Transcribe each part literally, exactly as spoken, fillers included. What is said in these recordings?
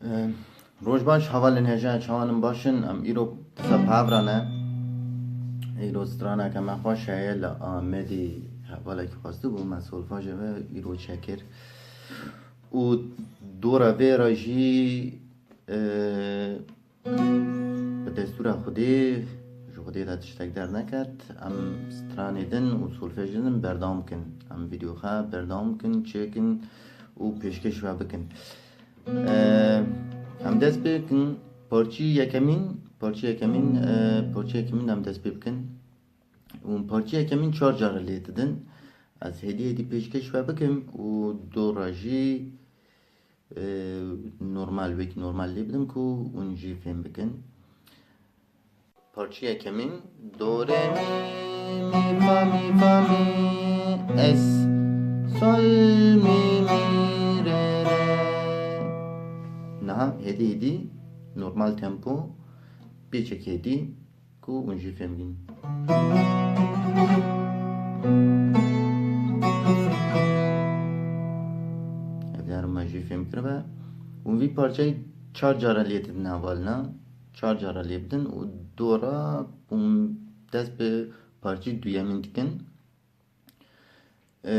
Em, Roj baş, hevalên hêja, çawan in, baş in? Em îro disa pevra ne. Îro straneke me xweş heye li Amedê, hevalekî xwestibû me solfejê ve îro çekir. Û dora vê re jî, e, bi destûra Xwedê, ji Xwedê de tiştek derneket, em stranê din û solfejê din berdewam bikin. Em vîdyoxa berdewam bikin, çêkin û pêşkêş we bikin. Em dest pê bikin. Parçî yekemîn, parçî yekemîn, e, parçî yekemîn em dest pê bikin. Û parçî yekemîn çar cara lê didin. Ez hêdî hêdî pêşkêş we bikim û dora jî, e, normal, wekî normal lê bidim ku hûn jî fêm bikin. Parçî yekemîn, do, re, mi, mi, fa, mi, fa, mi, es, sol, mi, mi, re, re. Niha hêdî hêdî normal tempo, pêçek hêdî ku hûn jî fêm bikin. Ev yar me jî fêm kiribe. Hûn vî parçeyê çar cara lê didin hevalina. Çar cara lê bidin û dora hûn dest bi parçî duyemîn dikin. E,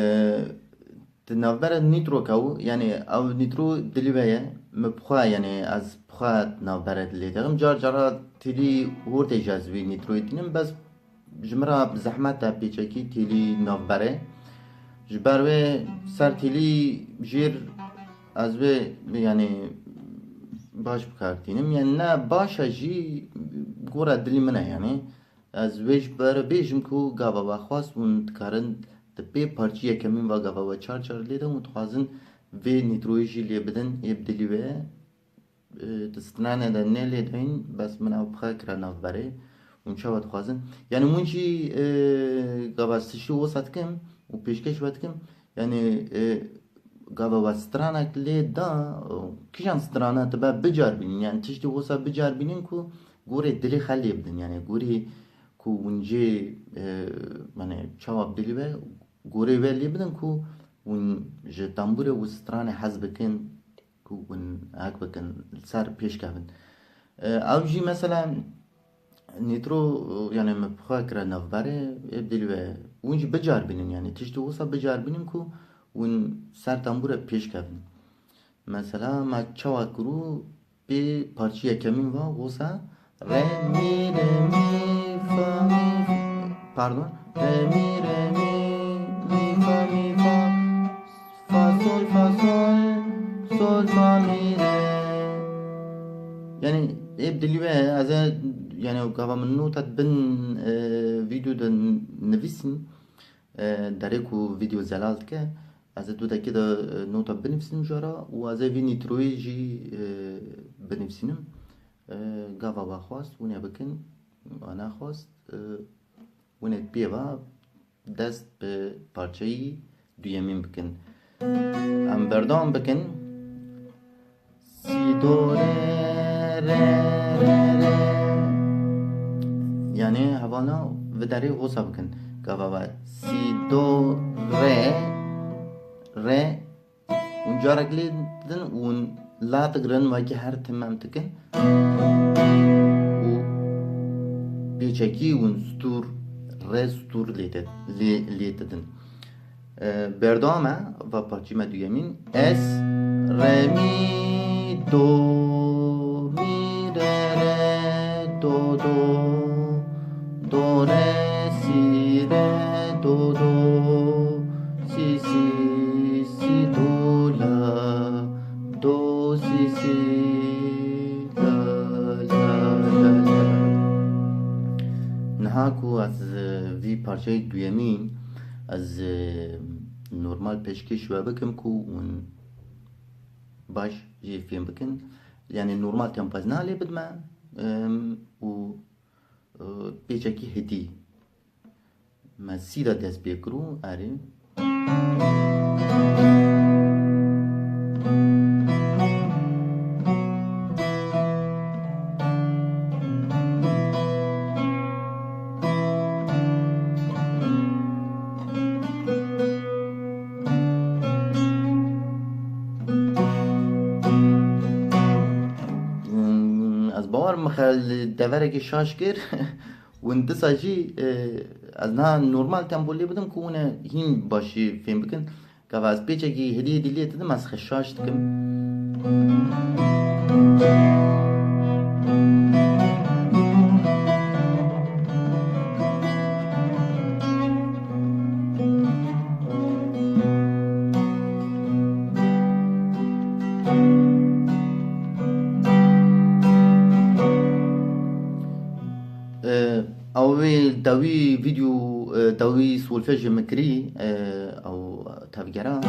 di navbera nîtro kew, yanî ew nîtro dilî ve ye. Min bi xwe, yanî ez bi xwe navbera lê dixim. Car cara têlî hortê jî ez wî nîtroyê dînim. Bes ji min re zehmet e pêçekî têlî navberê. Ji ber wê ser têlî jêr ez wê, yanî, baş bi kar tînim. Yanî ne baş e jî, gora dilî min e, yanî. Ez wê ji ber bêjim ku gava we xwest hûn dikarin di pê parçî yekemîn ve gava we çar çar lê de hûn dixwazin vê nîtroyê jî lê bidin, ê bi dilî we ye. E, di stranê de nê lê dayîn, bes min ew bi xwe kire navberê. Hûn çawa dixwazin? Yanî hûn jî, e, gava ez tiştî wisa dikim û pêşkêş we dikim. Yanî, e, gava we stranek lê da, e, kîjan strana dibe bicarbînin? Yanî tiştî wisa bicarbînin ku gorê dilê xwe lê bidin. Yanî gorê ku hûn jê, e, yanî çawa bi dilî we, gorê we lê bidin ku hûn ji tembûrê û stranê hez bikin, ku hûn hek bikin, li ser pêş kevin. E, ew jî mesela nîtro, yanî min bi xwe kire navberê, ê bi dilî we. Hûn jî bicarbînin, yanî tiştî wisa bicarbînin ku hûn ser tembûrê pêş kevin. Mesela me çawa kirû, pê parçî yekemîn va, wisa re, mi, re, mi, fa, mi, pardon, re, mi, re, mi, mi, fa, mi, fa, fa, sol, fa, sol, sol, fa, mi, re. Yanî ê bi dilî we, ez ê, yanî gava min nota bin, e, vîdyo de nivîsîn, e, derê ku vîdyo zelal dike, ez ê dûdekê de, e, nota binivîsînim jara û ez ê vî nîtroyê jî, e, binivîsînim. E, gava we xwest hûn ê bikin, we nexwest, e, hûn ê pê ve dest bi parçeyî duyemîn bikin. Em berdewam bikin. Si, do, re, re, re, re. Yanî hevalna viderê wisa bikin. Gava we si, do, re, re. Hûn carek lê didin û hûn la digirin, wekî her tim em dikin. Û pêçekî hûn stûr, re stûr lê di-, lê, lê didin. E, berdewam e, va parçî me duyemîn. Es, re, mi, do, mi, re, re, do, do, do, re, si, re, do, do, si, si, si, do, la, do, si, si, la, la, la, la. Niha ku ez, e, vî parçeyê duyemîn, ez, e, normal pêşkêş we bikim ku hûn baş jî fêm bikin. Yanî normal tempo ez niha lê bidime, em, û, e, pêçekî hêdî. Me sî de dest pê kirû, erê. Bawer mixe li deverekî şaş kir. Win disa jî, e, ez niha normal tempo lê bidim ku hûn ê hîn baş jî fêm bikin. Gava ez pêçekî hêdî hêdî lê didim, ez xwe şaş dikim. Ew ê dawî vîdeo, e, dawî solfejê min kirî, e, ew tevgera.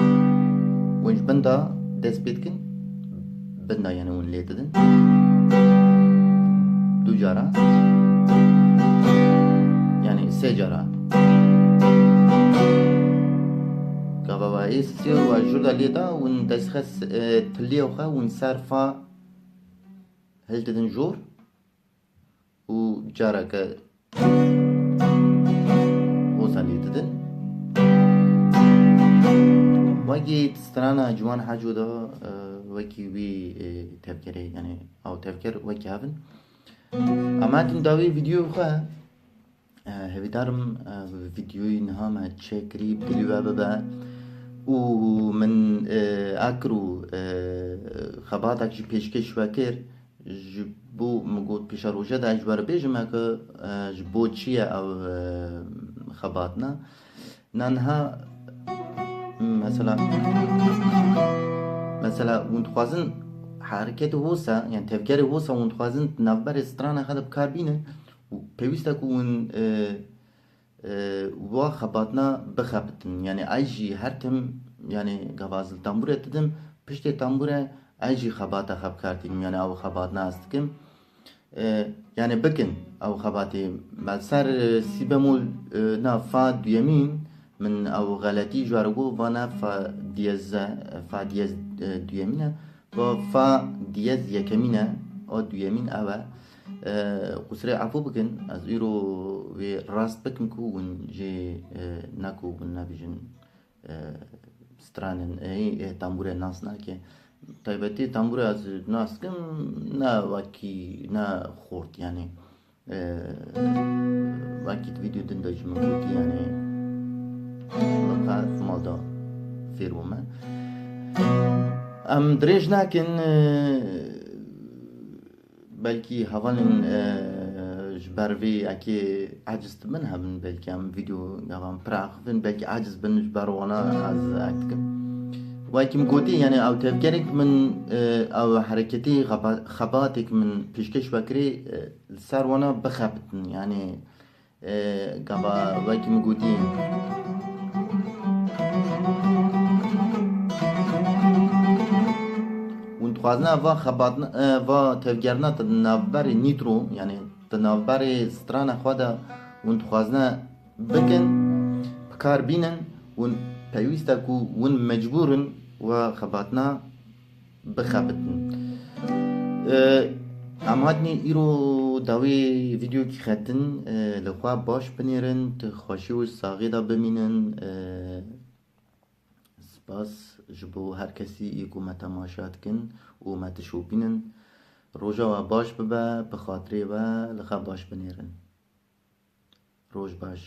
Hûn ji bin de dest pê dikin. Bin de, yani, hûn lê didin. Du cara. Yani, sê cara. Gava we ê sê we jûr de lê da, hûn destxe, e, tiliyê xwe hûn ser fa hildidin jor. Û careke hosa lê didin. Wekî strana Ciwan Haco da, e, wekî wî, e, tevgerê, yani ew tevger wekî hev in. Em hatin dawî vîdyoyê xwe, e, hêvîdar im, e, vîdyoyê niha me çêkirî bi dilî we bibe û min, e, akir û, e, xebatek jî pêşkêş we kir. Ji bo, min got, pêşeroja de ez ji we re bêjim, e, ke, e, ji bo çi ye ew, e, xebatna. Na niha, mesela, mesela, hûn dixwazin hereketê hosa, yani tevgerê hosa hûn dixwazin di navberê strana xwe de bi kar bînin û pêwîst e ku hûn, e, e, wa xebatna bixebitin. Yani ay jî her tim, yani gava ez li tembûrê didim, piştê tembûrê ay jî xebata xwe bi kar tînim. Yani ew xebatna ez dikim. E, yani bikin ew xebatê. Me ser, e, si bemol, e, na fa duyemîn, min ew xeletî ji we re got, vana fa diyez e, fa diyez, e, duyemîn e. Va fa diyez yekemîn e, a duyemîn ew e. E, qusirê efû bikin, ez îro wê rast bikim ku hûn jê, e, ne ku hûn nebêjin, e, stranên, e, e, tembûrê nas nake. Taybetî tembûrê ez nas dikim, ne wekî, ne xort, yani. E, wekî di vîdeo din de jî min gotî, yani, min qet mal da fêr bûme. Em dirêj nakin, e, belkî hevalên, e, ji ber vê yekê eciz dibin hebin, belkî em vîdeo gavan pir axivin, belkî eciz bin ji ber wana ez ek dikim. Wekî min gotî, yani ew tevgerek min, e, ew hereketî xeba-, xebatêk min pêşkêş vekirî, e, li ser wana bixebitin, yani, e, gava wekî min gotî. Hûn dixwazine va xebatna, e, va tevgerna di navberê nîtro, yani di navberê strana xwe de hûn dixwazine bikin, bi kar bînin, hûn pêwîst e ku hûn mecbûr in wa xebatna bixebitin. E, em hatinî îro dawî vîdeokî xetin, e, li xwe baş binêrin, tu xweşî û saxî de bimînin, e, spas ji bo her kesî ê ku me temaşa dikin û me dişopînin. Roja we baş bibe, bi xatirê we li xwe baş binêrin. Roj baş.